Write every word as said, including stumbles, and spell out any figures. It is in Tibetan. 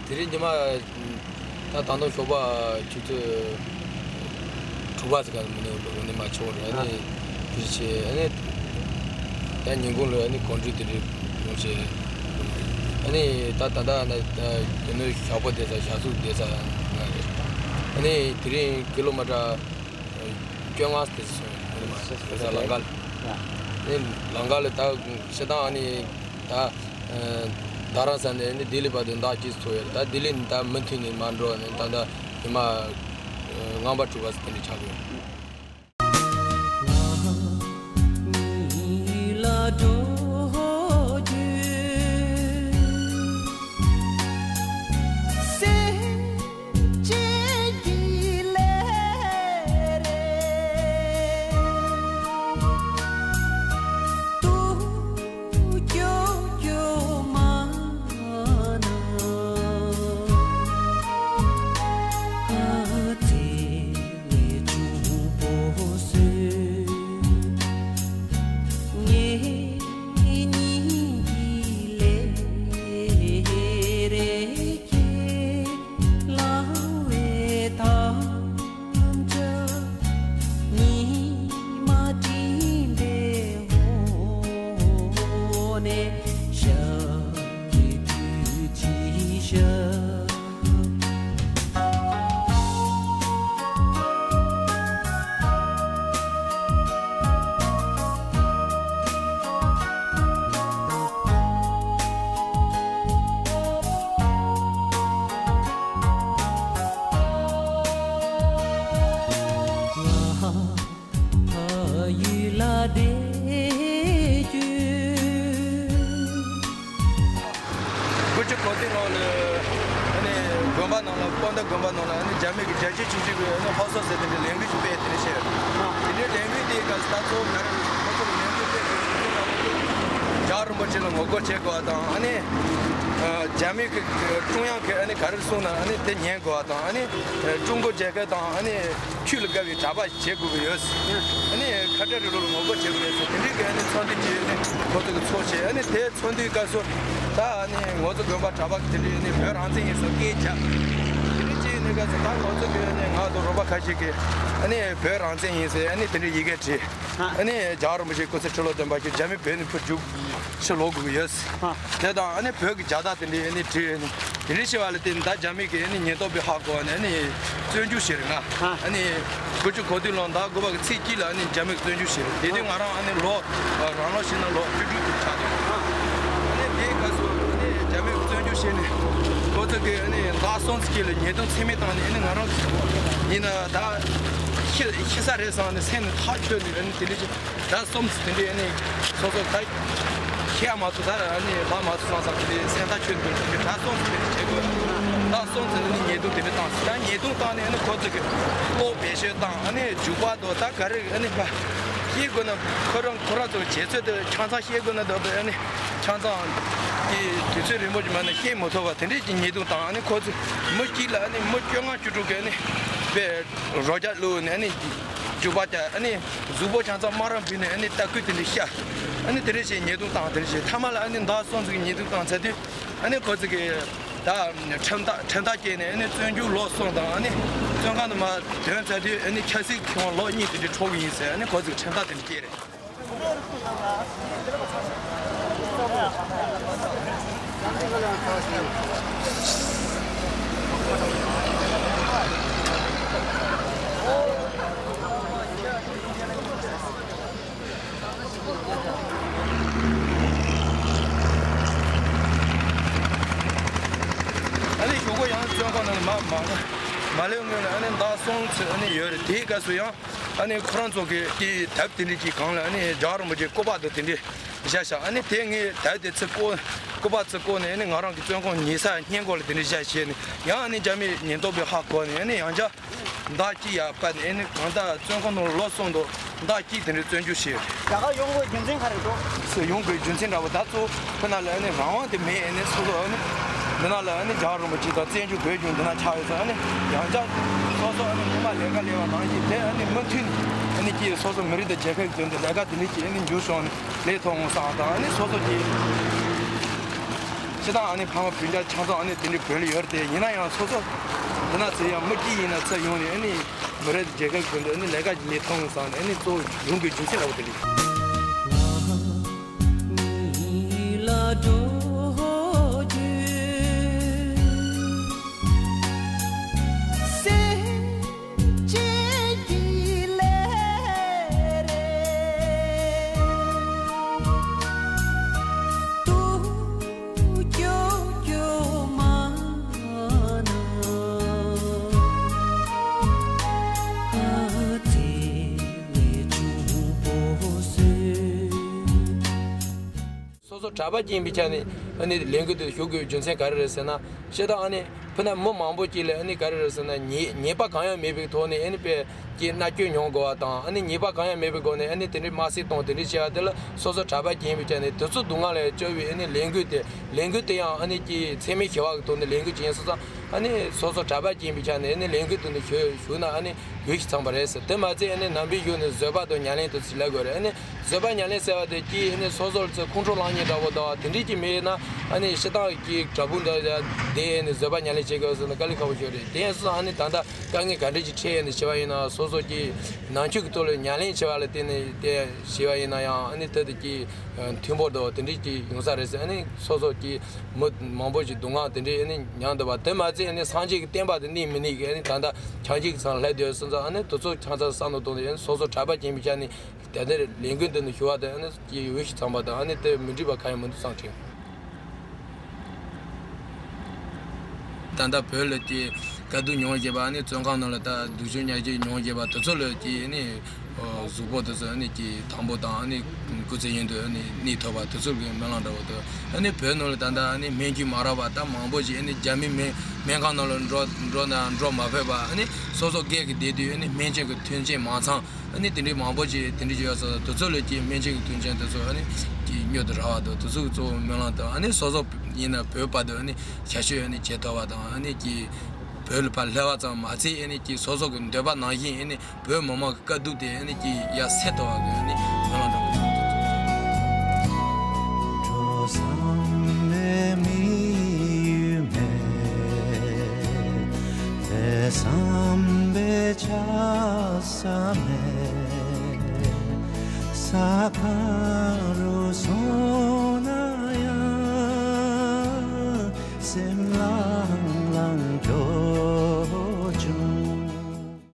དེ་རིང་ཉི་མ་ད་ད་དུང་ཞོགས་པ་ཆུ་ཚོད་དྲུག་པ་ཙམ་ག་ལ་མི་ནུས་འོ་ནི་མ་ཆོག་རེད། ཨ་ནི་དེ་བྱས་ཨ་ནི་ད་ཉིན་གུང་ལ་ཨ་ནི་གོམ་བགྲོད་དེ་འདྲ་ཡོང་བྱས། ཨ་ནི་ད་ད་ལྟ་ན་ད་རྒྱུ་ནོར་ཞག་པོ་བསྡད་ས་ཞག་ཚུགས་བསྡད་ས་ང་རེད། ཨ་ནི་དེ་རིང་ཀི་ལོ་མི་ཊར་བཅོ་ལྔ་དེ་ཙམ་སོང་། ཨ་ནི་མ་བསྡད་ས་ལམ་ཁ་ལ། ཨ་ནི་ལམ་ཁ་ལ་ད་སྤྱིར་བཏང་ཨ་ནི་ད་ད་རང་ས་ནས་ནི་ལྡི་ལི་བར་དུ་ཟླ་གཅིག་ཚོ་ཡོད་རེད། ད་ལྡི་ལི་ནས་ད་མུ་མཐུད་ནས་མར་འགྲོ་ནས་ད་ད་ཉི་མ་ལྔ་པ་དྲུག་པ་ཙམ་དེ་འདྲ་ཆགས་ཀྱི་ཡོད། དགུ་བཅུ་གོ་བདུན་ལོ་ལ་ཨ་ནི་དགོན་པ་ནང་ལ་སྤོན་ཟླ་དགོན་པ་ནང་ལ་ཨ་ནི་རྒྱ་མི་གི་རྒྱལ་གཅེས་ཆོས་གཅེས་ཀྱི་ཨ་ནི་ཧོ་སོ་ཟེར་དེ་འདྲའི་ལས་འགུལ་ཞིག་སྤེལ་དེ་འདྲ་བྱས། དེ་འདྲའི་ལས་འགུལ་དེའི་སྐབས་སུ་ད་གཙོ་བོ་ག་རེ་ཁོ་ཚོ་གི་ལས་འགུལ་སྤེལ་དེ་འདྲའི་རྒྱལ་བ་རིན་པོ་ཆེ་ལ་ངོ་རྒོལ་བྱེད་དགོས་པ་དང་ཨ་ནི་རྒྱ་མི་གི་ཀྲུང་དབྱང་གིས་ཨ་ནི་ག་རེ་གསུངས་ན་ཨ་ནི་དེ་ཉན་དགོས་པ་དང་ཨ་ནི་ཀྲུང་གོ་རྒྱལ་ཁབ་དང་ཨ་ནི་ཆོས་ལ་དགའ་བའི་གྲྭ་པ་བྱེད་དགོས་ཀྱི་ཡོད། ཨ་ནི་ཁ་བྲལ་རིང་ལུགས་ལ་ངོ་རྒོལ་བྱེད་དགོས་ཡོད་ཟེར་དེ་འདྲའི་གི་ཨ་ནི་ཚོགས་འདུ་ཅིག་ཨ་ནི་ཁོ་ཚོ་གི་ཚོགས་བྱས། ཨ་ནི་དེ་ཚོགས་འདུའི་སྐབས་སུ་ད་ཨ་ནི་ངོ་ཚོ་དགོན་པ་གྲྭ་པ་གི་དེ་འདྲའི་ཨ་ནི་བོད་རང་བཙན་ཡིན་ཟེར་སྐད་རྒྱབ། དེ་འདྲའི་ཅིག་ཡིན་ནི་སྐབས་སུ་ད་ང་ཚོ་གི་ཨ་ནི་ང་དང་རོགས་པ་ཁ་ཤས་ཀྱིས་ཨ་ནི་བོད་རང་བཙན་ཡིན་ཟེར་ཨ་ནི་དེ་འདྲའི་ཡི་གེ་བྲིས། ཨ་ནི་རྒྱལ་བ་རིན་པོ་ཆེ་སྐུ་ཚེ་ཁྲི་ལོ་བརྟན་པ་ཞུ་རྒྱ་མི་བོད་ནས་ཕར་རྒྱུགས་ཕྱིར་ལོག་དགོས་ཀྱི་ཡོད། དེ་དང་ཨ་ནི་བོད་ཀྱི་རྒྱལ་དར་དེ་འདྲའི་ཨ་ནི་བྲིས། ཨ་ནི་དེ་འདྲའི་བྱས་པ་ལ་བརྟེན་ད་རྒྱ་མི་གི་ཨ་ནི་ཉེན་རྟོག་པས་ཧ་གོ་བ་ནས་ཨ་ནི་བཙོན་འཇུག་བྱས་རེད་ང་། ཨ་ནི་དགུ་བཅུ་གོ་བདུན་ལོ་ཟླ་དགུ་པ་གི་ཚེས་གཅིག་ལ་ཨ་ནི་རྒྱ་མི་གིས་བཙོན་འཇུག་བྱས་རེད། དེ་དུས་ང་རང་ཨ་ནི་ལོ་རང་ལོ་བྱས་ན་ལོ་བཅུ་དྲུག་དེ་ཆགས་འདུག་ཨ་ནི་དེའི་སྐབས་སུ་ཨ་ནི་རྒྱ་མི་གིས་བཙོན་འཇུག་བྱས་ནས་ཁོ་ཚོ་གིས་ཨ་ནི་ཟླ་གསུམ་ཙམ་ཅིག་ལ་ཉེས་རྡུང་ཚད་མེད་བཏང་ནས་ཨ་ནི་ང་རང་ཡིན་ན་ད་ཤི་ཤི་ས་རེད་བསམ་ནས་སེམས་ནས་ཐག་ཆོད་ནས་ཨ་ནི་དེ་འདྲ་ཅིག་ཟླ་གསུམ་ཙམ་དེ་འདྲའི་ཨ་ནི་སོ་སོ་ད་ཤི་ཡ་མ་ཐུབ་ད་ཨ་ནི་ལ་མ་ཐུབ་བསམ་བསམ་དེ་འདྲའི་སེམས་ཐག་ཆོད་འདུག་དེ་འདྲའི་ཟླ་གསུམ་ཙམ་དེ་འདྲ་བྱེད་དགོས། ཟླ་གསུམ་ཙམ་ཨ་ནི་ཉེས་རྡུང་དེ་འདྲ་བཏང་ཟེར། ད་ཉེས་རྡུང་བཏང་ནས་ཨ་ནི་ཁོ་ཚོ་གི་གློག་བེད་སྤྱོད་བཏང་། ཨ་ནི་རྒྱུག་པ་དང་ད་ག་རེ་ཨ་ནི་ཤེས་དགོས་ན་ཁོ་རང་ཁོ་རང་ཚོ་གི་བྱེད་ཚུལ་དེ་ཆང་ཚང་ཤེས་དགོས་ན་འདོད་པའི་ཨ་ནི་ཆང་ཚང་གི་དུས་ཚོད་རིང་པོ་ཅིག་མ་ནས་ཤེས་མ་ཐུབ་པ་དེ་འདྲའི་གི་ཉེས་རྡུང་བཏང་། ཨ་ནི་ཁོ་ཚོ་མི་གཅིག་ལ་ཨ་ནི་མི་བཅོ་ལྔ་བཅུ་དྲུག་གི་ཨ་ནི་དཔེ་རོ་བརྒྱ་བླུགས་ནས་ཨ་ནི་རྒྱུག་པ་བརྒྱབ། ཨ་ནི་གཟུགས་པོ་ཆང་ཚང་དམར་རམ་བུད་ནས་ཨ་ནི་ལྟ་སྐུལ་དེ་འདྲ་བཤད། ཨ་ནི་དེ་འདྲ་བྱས་ཉེས་རྡུང་བཏང་། དེ་འདྲ་བྱས་མཐའ་མ་ལ་ཨ་ནི་ཟླ་གསུམ་ཙམ་གི་ཉེས་རྡུང་བཏང་ཚར་དུས་ཨ་ནི་ཁོ་ཚོ་གིས་ད་ཁྲིམས་ཐག་ཁྲིམས་ཐག་བཅད་ནས་ཨ་ནི་བཙོན་འཇུག་ལོ་གསུམ་དང་ཨ་ནི་བཙོན་ཁང་དུ་མར་དོན་ཚར་དུས་ཨ་ནི་ཆབ་སྲིད་ཁེ་དབང་ལོ་གཉིས་དེ་འདྲ་འཕྲོག་གི་ཡིན་ཟེར་ཨ་ནི་ཁོ་ཚོ་གིས་ཁྲིམས་ཐག་དེ་འདྲ་བཅད་རེད། ཨ་ནི་གཞུག་གུ་ཡང་བཙོན་ཁང་ནང་ལ་མ་མ་མ་སླེབས་སྔོན་ལ་ཨ་ནི་ཟླ་གསུམ་ཙམ་ཨ་ནི་ཡོད་རེད། དེའི་སྐབས་སུ་ཡང་ཨ་ནི་ཁོ་རང་ཚོ་གི་དེའི་དེབ་དེ་འདྲ་གི་སྒང་ལ་ཨ་ནི་རྒྱལ་བ་རིན་པོ་ཆེའི་སྐུ་པར་དང་དེ་འདྲ་བཞག་ཤག་ཨ་ནི་དེ་ངས་དེབ་དེ་ཚུར་བཀོག་སྐུ་པར་ཚུར་བཀོག་ནས་ཨ་ནི་ང་རང་གི་བཙོན་ཁང་ཉལ་སའི་སྔས་མགོ་ལ་དེ་འདྲ་བཞག་བྱས་ནས་ཡང་ཨ་ནི་རྒྱ་མི་ཉེན་རྟོག་པས་ཧ་གོ་ནས་ཨ་ནི་ཡང་བསྐྱར་ཟླ་གཅིག་ཡར་སྤར་ནས་ཨ་ནི་གང་ལྟར་བཙོན་ཁང་ནང་ལོ་གསུམ་དང་ཟླ་གཅིག་དེ་འདྲའི་བཙོན་འཇུག་བྱས། རྒྱ་གར་ཡོང་དགོས་རྒྱུ་མཚན་ག་རེ་འདུག་ཟེར་ཡོང་དགོས་རྒྱུ་མཚན་འདྲ་པོ་ད་གཙོ་བོ་ཁོ་ན་ལ་ཨ་ནི་རང་དབང་དེ་མེད། ཨ་ནི་སོ་སོ་ཨ་ནི་འདི་ན་ལ་ཨ་ནི་རྒྱལ་བ་རིན་པོ་ཆེ་དང་བཙན་བྱོལ་བོད་གཞུང་འདི་ན་ཆགས་ཡོད་ཙང་ཨ་ནི་ཡང་བསྐྱར། སོ་སོ་ཨ་ནི་སྔོན་མ་ལས་ཀ་ལས་པ་ནང་བཞིན་དེ་ཨ་ནི་མུ་མཐུད་ནས་ཨ་ནི་ཀྱི་སོ་སོ་མི་རིགས་དང་རྒྱལ་ཁབ་ཀྱི་དོན་དུ་ལས་ཀ་དེ་འདྲ་ཅིག་ཨ་ནི་འཇུ་བྱུང་ནས་ལས་ཐོག་འོང་བསམ་དང་། ཨ་ནི་སོ་སོ་ཀྱི་སྤྱིར་བཏང་ཨ་ནི་ཕ་མ་སྤུན་ཀྱག་ཆ་ཚང་ཨ་ནི་དེ་འདྲའི་བོད་ལ་ཡོད་རེད་དེ། ཡིན་ན་ཡང་སོ་སོ་དེ་ན་ཚེ་ཡང་མི་གཅིག་ཡིན་ན་ཚེ་ཡོང་ནས་ཨ་ནི་མི་རིགས་དང་རྒྱལ་ཁབ་ཀྱི་དོན་དུ་ཨ་ནི་ལས་ཀ་ལས་ཐོག་འོང་བསམ་ནས་ཨ་ནི་གཙོ་བོ་ཡོང་དགོས་རྒྱུ་མཚན་ལ་བ་དེ་རེད། སོ་སོ་གྲྭ་པ་ཅིག་ཡིན་པའི་ཆ་ནས་ཨ་ནི་ལས་འགུལ་དེ་ཞུགས་དགོས་རྒྱུ་མཚན་ག་རེ་རེད་ཟེར་ན། སྤྱིར་བཏང་ཨ་ནི་ཕུ་ན་མི་མང་པོ་ཅིག་ལ་ཨ་ནི་ག་རེ་རེད་ཟེར་ན་ཉེས་ཉེས་པ་གང་ཡང་མེད་པའི་ཐོག་ནས་ཨ་ནི་དཔེ་ཀྱི་མནར་གཅོད་མྱོང་དགོས་པ་དང་། ཨ་ནི་ཉེས་པ་གང་ཡང་མེད་པའི་སྒོ་ནས་ཨ་ནི་དེ་འདྲའི་དམར་གསོད་གཏོང་དེ་འདྲའི་བྱས་པ་དེ་ལ་སོ་སོ་གྲྭ་པ་ཅིག་ཡིན་པའི་ཆ་ནས་དེ་ཚོ་སྡུག་བསྔལ་ལ་བཅོལ་བའི་ཨ་ནི་ལས་འགུལ་དེ་ལས་འགུལ་དེ་ཡང་ཨ་ནི་ཀྱི་འཚེ་མེད་ཞི་བ་གི་ཐོག་ནས་ལས་འགུལ་ཅིག་ཡིན་སོང་ཙང་། ཨ་ནི་སོ་སོ་གྲྭ་པ་ཅིག་ཡིན་པའི་ཆ་ནས་ཨ་ནི་ལས་འགུལ་དེ་ནི་ཞུ་ཞུགས་ན་ཨ་ནི་ཡུལ་ཞིག་ཚང་པ་རེད་ཟེར། དེ་མ་ཚད་ཨ་ནི་ནང་པའི་གཞུང་ནས་བཟོད་པ་དང་ཉམས་ལེན་དེ་ཚོ་ལབ་དགོས་རེད། ཨ་ནི་བཟོད་པ་ཉམས་ལེན་ཟེར་བ་དེ་ཀྱིས་ཨ་ནི་སོ་སོར་ཚེ་ཁོང་ཁྲོ་ལངས་ཉེན་འདྲ་བོ་དང་དེ་འདྲས་ཀྱི་མེད་ན། ཨ་ནི་སྤྱིར་བཏང་གི་དྲག་པོ་འདྲ་ཡ་དེ་ཨ་ནི་བཟོད་པ་ཉམས་ལེན་བྱེད་དགོས་ཟེར་ན་དཀའ་ལས་ཁག་པོ་ཞིག་རེད། དེ་ཡིན་སོང་ཨ་ནི་ད་ལྟ་དཀའ་ངལ་ག་འདྲས་ཀྱི་འཕྲད་ཡས་ནས་བྱས་པ་ཡིན་ན་སོ་སོ་ཀྱི་ནང་ཆོས་ཀྱི་ཐོག་ལ་ཉམས་ལེན་བྱས་པ་ལ་བརྟེན་ནས་དེ་བྱས་པ་ཡིན་ན་ཡང་ཨ་ནི་ད་དེ་ཀྱི་མཐུན་པོ་དང་དེ་འདྲས་ཀྱི་ཡོང་ས་རེད་ཟེར། ཨ་ནི་སོ་སོ་ཀྱི་མི་མང་པོ་ཞིག་སྡུག་བསྔལ་དེ་འདྲས་ཨ་ནི་མྱངས་འདུག་པ། དེ་མ་ཚད་ཨ་ནི་སངས་རྒྱས་ཀྱི་བསྟན་པ་དེ་གནས་མི་གནས་ཀྱི་ཨ་ནི་ད་ལྟ་ཁྱང་ཆེན་གྱི་ཚང་ལ་སླེབས་བསྡད་སོང་ཙང་། ཨ་ནི་དེ་ཚོ་ཆང་ཚང་བསམ་བློ་གཏོང་དུས་ཨ་ནི་སོ་སོ་གྲྭ་པ་ཅན་པའི་ཆ་ནས་དེ་འདྲའི་ལས་འགུལ་འདི་ནི་ཞུ་བ་དང་ཨ་ནི་ཀྱི་འོས་ཤིག་ཚང་པ་དང་ཨ་ནི་དེ་མི་འགྲིག་པ་གང་ཡང་མི་འདུག་བསམ་དྲན། ད་ལྟ་བོད་ལ་ཀྱི་དཀའ་སྡུག་མྱོང་བཞིན་པ་ཨ་ནི་བཙོན་ཁང་ནང་ལ་ད་སྡུག་སྦྱོང་ཉར་སྦྱོང་མྱོང་བཞིན་པ་དེ་ཚོ་ལ་ཀྱི་ཨ་ནི་གཟུགས་པོ་དེ་ཚོ་ཨ་ནི་ཀྱི་དང་པོ་དང་ཨ་ནི་སྐུ་ཚེ་ཡུན་དུ་ཨ་ནི་གནས་ཐུབ་པ་དེ་ཚོ་གི་སྨོན་ལམ་འདྲ་བོ་དང་། ཨ་ནི་བོད་ནང་ལ་ད་ལྟ་ཨ་ནི་སྨན་བཅོས་མ་རག་པ་ད་མང་པོ་ཞིག་ཨ་ནི་རྒྱ་མི་སྨན་སྨན་ཁང་ནང་ལ་འགྲོ་འགྲོ་ན་འགྲོ་མ་ཕོད་པ། ཨ་ནི་སོ་སོ་སྒེར་གྱི་བདེ་སྡུག་ཨ་ནི་སྨན་བཅོས་ཀྱི་མཐུན་རྐྱེན་མ་ཚང་། ཨ་ནི་དེ་འདྲའི་མང་པོ་ཞིག་དེ་འདྲའི་ཡོད་ས་དེ་ཚོ་ལ་ཀྱི་སྨན་བཅོས་ཀྱི་མཐུན་རྐྱེན་དེ་ཚོ་ཨ་ནི་ཀྱི་མྱུར་དུ་རག་པ་དང་དེ་ཚོ་གཙོ་བོ་སྨོན་ལམ་དང་། ཨ་ནི་སོ་སོ་ཡིན་ན་བོད་བར་དུ་ཨ་ནི་ཞབས་ཞུ་ཨ་ནི་བྱེད་ཐུབ་པ་དང་། ཨ་ནི་ཀྱི་བོད་ལ་ཕར་སླེབས་པ་ཙམ་མ་ཚད་ཨ་ནི་ཀྱི་སོ་སོ་གི་འདོད་པ་ནང་བཞིན་ཨ་ནི་བོད་མི་མང་གི་དཀའ་སྡུག་དེ་ཨ་ནི་ཀྱི་ཡར་སེལ་ཐུབ་པ་གི་ཨ་ནི་སྨོན་ལམ་འདྲ་པོ་ཞིག་